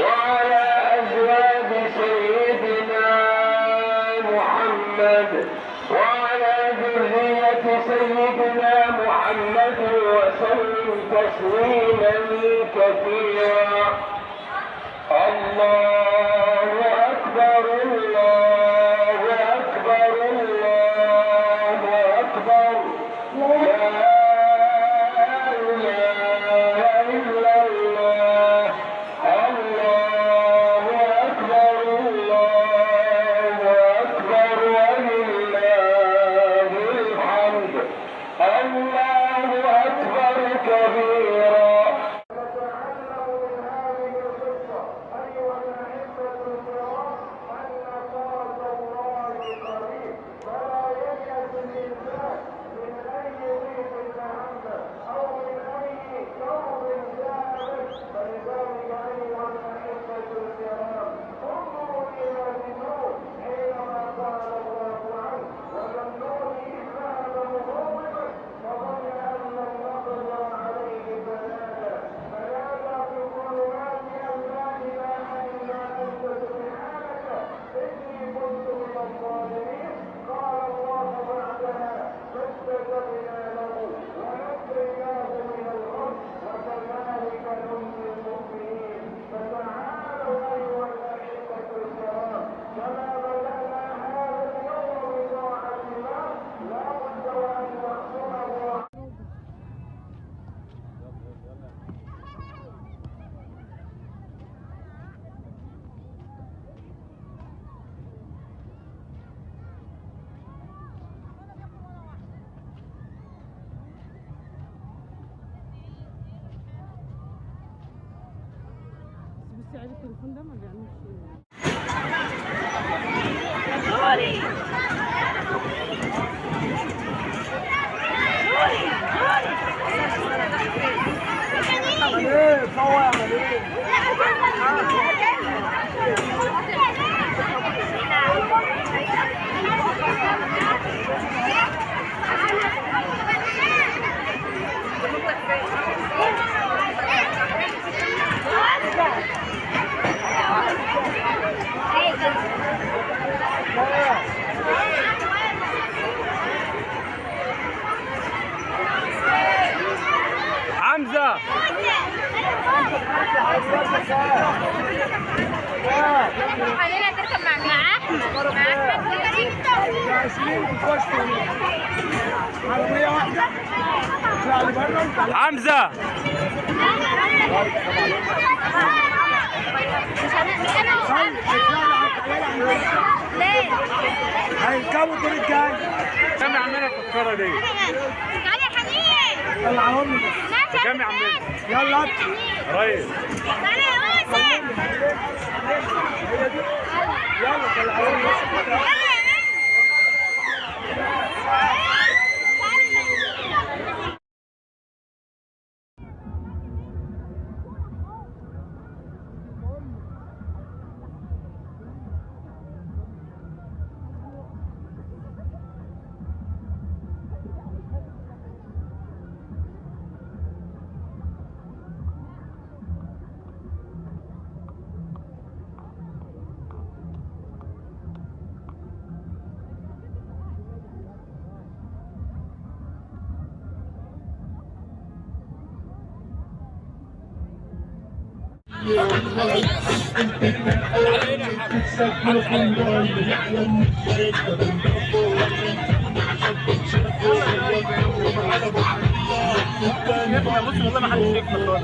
وعلى أزواج سيدنا محمد وعلى ذرية سيدنا محمد وسلم تسليما كثيرا. الله أكبر الله أكبر الله أكبر لا إله إلا الله الله أكبر الله أكبر ولله الحمد الله أكبر كبيرا. بس عيب التليفون ده ما بيعملش. جولي جولي جولي ايه فهو يعمل ايه؟ حمزة علينا تركب مع مين؟ مع احمد. عربية واحدة اطلع لي بره. حمزة مش انا مش انا ليه؟ هيركبوا الدور الجاي. كام يا عمنا التذكرة دي؟ تعالى يا حنين. طلعهم لي بس. كام يا عمنا؟ يلا ريس. تعالى يا يوسف. يلا طلعهم لي. يلا يا بص والله ما حدش شايفنا خالص.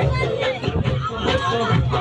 أكبر.